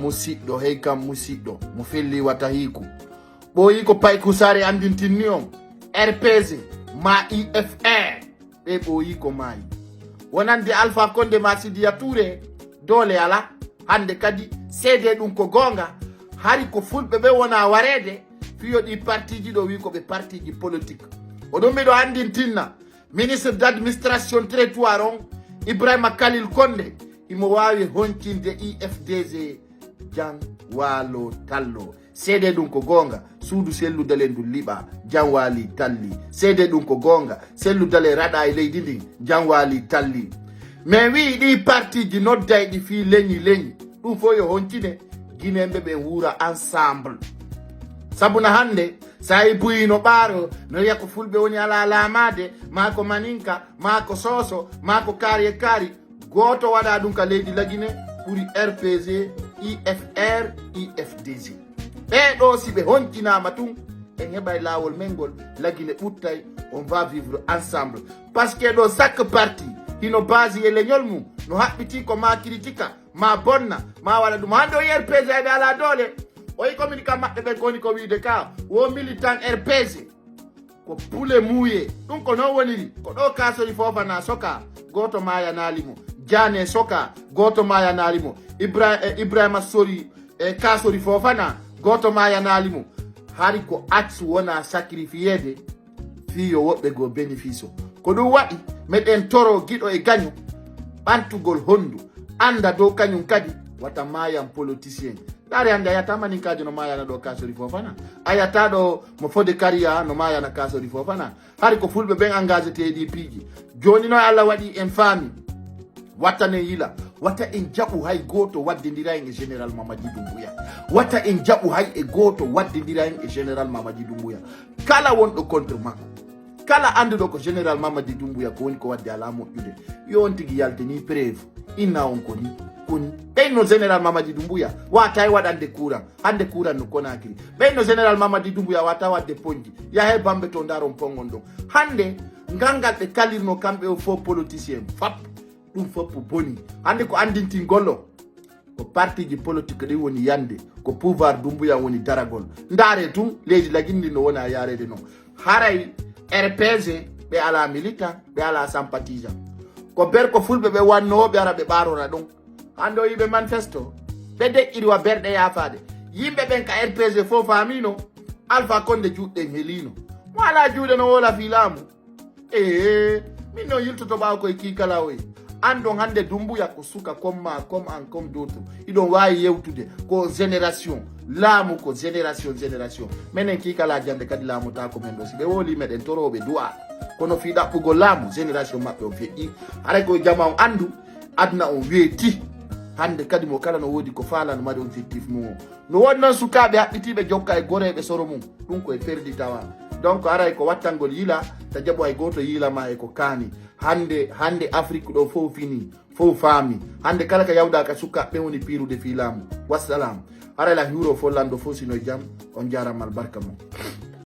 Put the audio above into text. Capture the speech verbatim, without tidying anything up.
Musiɗɗo, hey kam musiɗɗo, mo felli wata hiiku. Ɓooyi ko payku saare anndintinni on, R P G, ma I F R, ɓe ɓooyi ko maayi. Wonande Alpha Condé ma Sidiya Touré, doole ala. Hannde kadi, seede ɗum ko goonga, hari ko fulɓe ɓe wona wareede, fiyo ɗi partiji ɗo wi ko ɓe partiji politique. O ɗum miɗo anndintinna, ministre d'administration territoire on, Ibrahima Khalil Condé, imo waawi honcinde I F D G, jan waalo tallo. Seede ɗum ko goonga, suudu sellu dale ndu liɓa, jan waali talli. Seede ɗum ko goonga, sellu dale raɗa e leydi ndin, jan waali talli. Mais wi ɗi partiji noddayɗi fii leñi leñi, ɗum fof yo honcine, Guinéen ɓe ɓen wuura ensemble. Sabu na hannde, sa yi buyi no ɓaaro, no wiya ko fulɓe woni ala laamaade, maa ko maninka, maa ko sooso, maa ko kaari e kaari, gooto waɗa ɗum ka leydi Lagine ɓuri R P G, I F R, I F D G. Ɓee ɗoo si ɓe honcinaama tun, en heɓay laawol men ngol, Lagine ɓuttay, on va vivre ensemble. Parce que ɗo chaque parti hino base e leñol mum, no haɓɓiti ko ma critique, ma bonna, ma waɗa ɗum. Hannde o yi R P G ɓe ala doole. O yi komin kam maɓɓe ɓen ko woni ko wiide ka, wo militant R P G. Ko pule muuye. Ɗum ko non woniri. Ko ɗo Kasori Fofana soka, gooto maayanaali mo. Jane soka, gooto maayanaali mo. Ibra-, eh, Ibrahima Sori, eh, Kasori Fofana, gooto maayanaali mo. Hari ko axe wona sacrifiede, fii yo woɓɓe goo bénéfice o. Ko ɗum waɗi, meɗen toro giɗo e gaño, ɓantugol honndu, annda dow kañum kadi, wata maayan politicien. Ndaari hannde a yata maninkaajo no maayana ɗo Kasori Fofana. A yata ɗo mo Fode Kariya no maayana Kasori Fofana. Hari ko fulɓe ɓen engagé te e ɗi piiji. Jooni noon Allah waɗi en faami. Wata en yila. Wata en jaɓu hay gooto waddindira en e Général Mamadi Doumbouya. Wata en jaɓu hay e gooto waddindira en e Général Mamadi Doumbouya. Kala wonɗo contre makko, kala annduɗo ko Général Mamadi Doumbouya ko woni ko wadde alaa moƴƴude, yo on tigi yaltini preuve. Inna on ko ni, ko ni. Ɓeyno Général Mamadi Doumbouya wata e waɗande courant. Hannde courant no Conakry. Ɓeyno Général Mamadi Doumbouya wata waɗde ponji. Yahe Bambe to ndaron pongon ɗon. Hannde, ngal ngal ɓe kalirno kamɓe o fof politicien fap. Ɗum fof boni. Hannde ko anndintingol o. Ko partiji politique ɗin woni yande. Ko pouvoir Doumbouya woni daragol. Ndaare tun, leydi Lagine ndi no wona yareede non. Haray R P G, ɓe ala militant, ɓe ala sympathisant. Ko ber ko fulɓe ɓe wanno, ɓe ara ɓe ɓaarora ɗon. Hannde o yiɓe manifesto, ɓe deƴƴiri wa berɗe yaafaade. Yimɓe ɓen ka R P G fof faamino, Alpha Condé juuɗɗen heliino. Mo ala juuɗe no woola fii laamu. Ee, min no yiltoto ɓaawo koye kiikala oye. Anndon hannde Doumbouya ko suka comme ma, comme an, comme d'autres. Iɗon waawi yewtude ko génération. Laamu ko génération, génération. Menen kiikala jannde kadi laamotaako men ɗo. Si ɓe wooli meɗen torooɓe du'a. Kono fii ɗaɓɓugol laamu, génération maɓɓe o feƴƴi. Haray ko jama on anndu, aduna on weeti. Hannde kadi mo kala no woodi ko faalano mari objectif mum o. No woodi noon sukaaɓe haɓɓitiiɓe jokka e goreeɓe soro mum. Ɗum ko e perdi tawa. Donc aray ko wattangol yila, ta jaɓu hay gooto yiila ma e ko kaani. Hannde, hannde Afrique ɗo fof fini, fof faami. Hannde kala ka yawda ka sukaaɓe ɓen woni piirude fii laamu. Wassalam. Aray la hiwro fof lanndo fof sino e jam. On jaaraama albarka mon.